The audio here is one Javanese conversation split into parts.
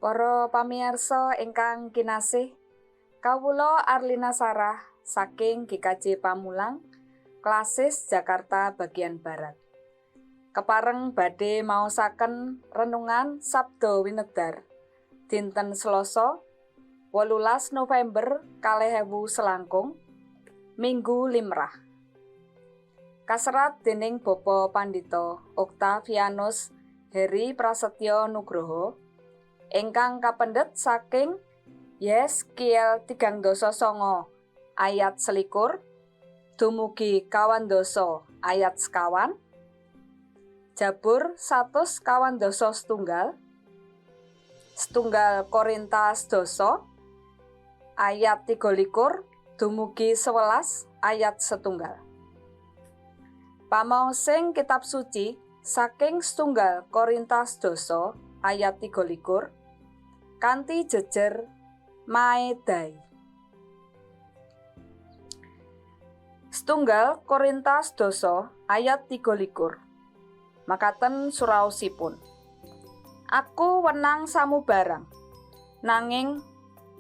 Para pamirsa ingkang kinasih, kawula Arlina Sarah saking GKJ Pamulang, Klasis Jakarta bagian Barat. Kepareng badhe maosaken renungan Sabda Winedar dinten Selasa 18 November 2000 selangkung, Minggu Limrah. Kaserat dening Bapak Pandita Octavianus Heri Prasetyo Nugroho ingkang kapendhet saking Yehezkiel 39 ayat 21 dumugi 80 ayat 9, Jabur 191, 1 Korintus 10 ayat 23 dumugi 11 ayat 1. Pamaosing kitab suci saking 1 Korintus 10 ayat 23 kanthi jejer maedai. 1 Korintus 10 ayat 23. Makaten suraosipun. Aku wenang samubarang, nanging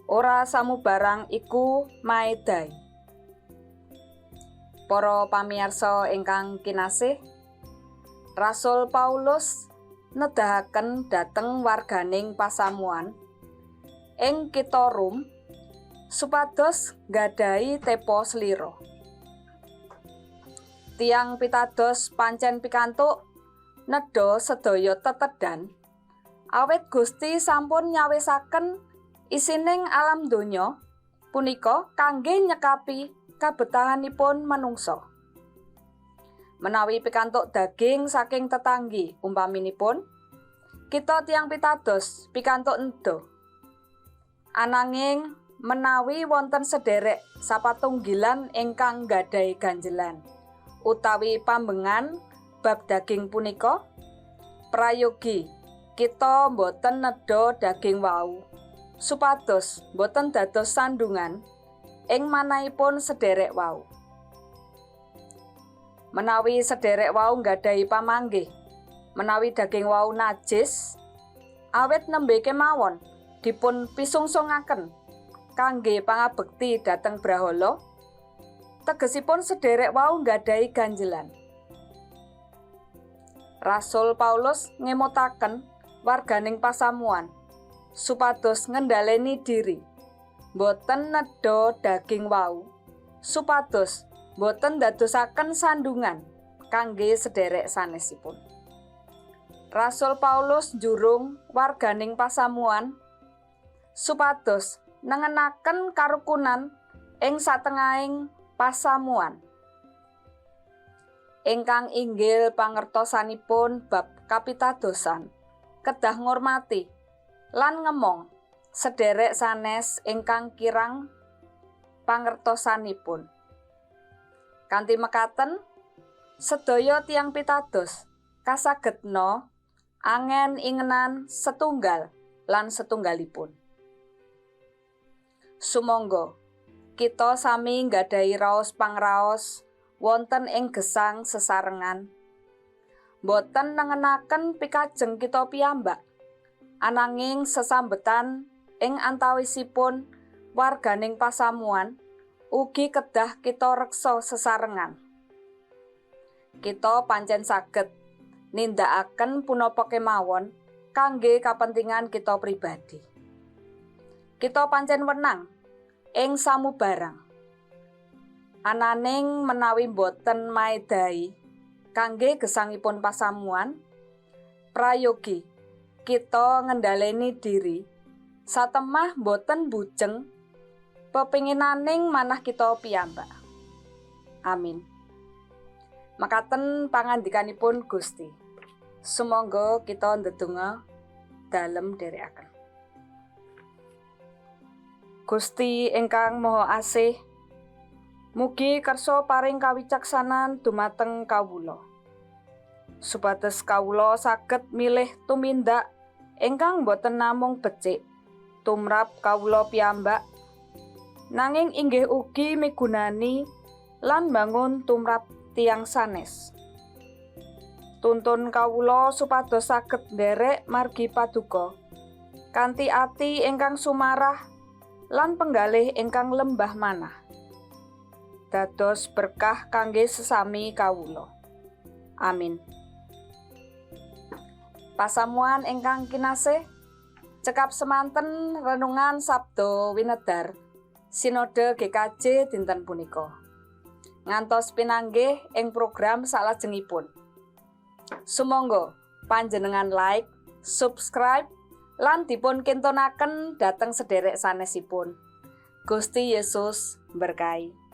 ora samubarang iku maedai. Para pamirsa ingkang kinasih, Rasul Paulus nedahaken dhateng warganing pasamuan ing kitha Rum supados nggadahi tepa slira. Tiyang pitados pancen pikantuk nedha sedaya tetedhan awit Gusti sampun nyawisaken isining alam donya punika kangge nyekapi kabetahanipun manungsa. Menawi pikantuk daging saking tetanggi umpaminipun, kita tiyang pitados pikantuk nedha. Ananging menawi wonten sederek sapatunggilan ingkang nggadahi ganjelan utawi pambengan bab daging punika, prayogi kita boten nedha daging wau supados boten dados sandungan ing manahipun sederek wau. Menawi sederek wau nggadahi pamanggih menawi daging wau najis awit nembe kemawon dipun pisungsungaken kangge pangabekti dhateng brahala, tegesipun sederek wau nggadahi ganjelan. Rasul Paulus ngemutaken warganing pasamuan supados ngendhaleni diri boten nedha daging wau supados boten ndadosaken sandungan kangge sederek sanesipun. Rasul Paulus njurung warganing pasamuan supados nengenaken karukunan ing satengahing pasamuan. Ingkang inggil pangertosanipun bab kapitadosan kedah ngurmati lan ngemong sederek sanes ingkang kirang pangertosanipun. Kanthi mekaten, sedaya tiyang pitados kasagedna angen-ingenan setunggal lan setunggalipun. Sumangga kita sami nggadahi raos pangraos wonten ing gesang sesarengan. Boten nengenaken pikajeng kita piyambak, ananging sesambetan ing antawisipun warganing pasamuan ugi kedah kita reksa sesarengan. Kita pancen saged nindakaken punapa kemawon kangge kapentingan kita pribadi. Kita pancen wenang ing samubarang. Ananing menawi boten maedai kangge gesangipun pasamuan, prayogi kita ngendhaleni diri satemah boten bujeng pepinginaning manah kita piyambak. Amin. Makaten pangandikanipun Gusti. Sumangga kita ndedonga dalem dherekaken. Gusti ingkang Maha Asih, mugi kersa paring kawicaksanan dumateng kawula, supados kawula saged milih tumindak ingkang boten namung becik tumrap kawula piyambak, nanging inggih ugi migunani lan mbangun tumrap tiyang sanes. Tuntun kawula supados saged nderek margi paduka Kanthi ati ingkang sumarah lan penggalih ingkang lembah manah. Dados berkah kangge sesami kawula. Amin. Pasamuan ingkang kinasih, cekap semanten renungan Sabda Winedar Sinode GKJ dinten punika. Ngantos pinanggih ing program salajengipun. Sumangga panjenengan like, subscribe, lan dipun kintonaken dhateng sederek sanesipun. Gusti Yesus berkahi.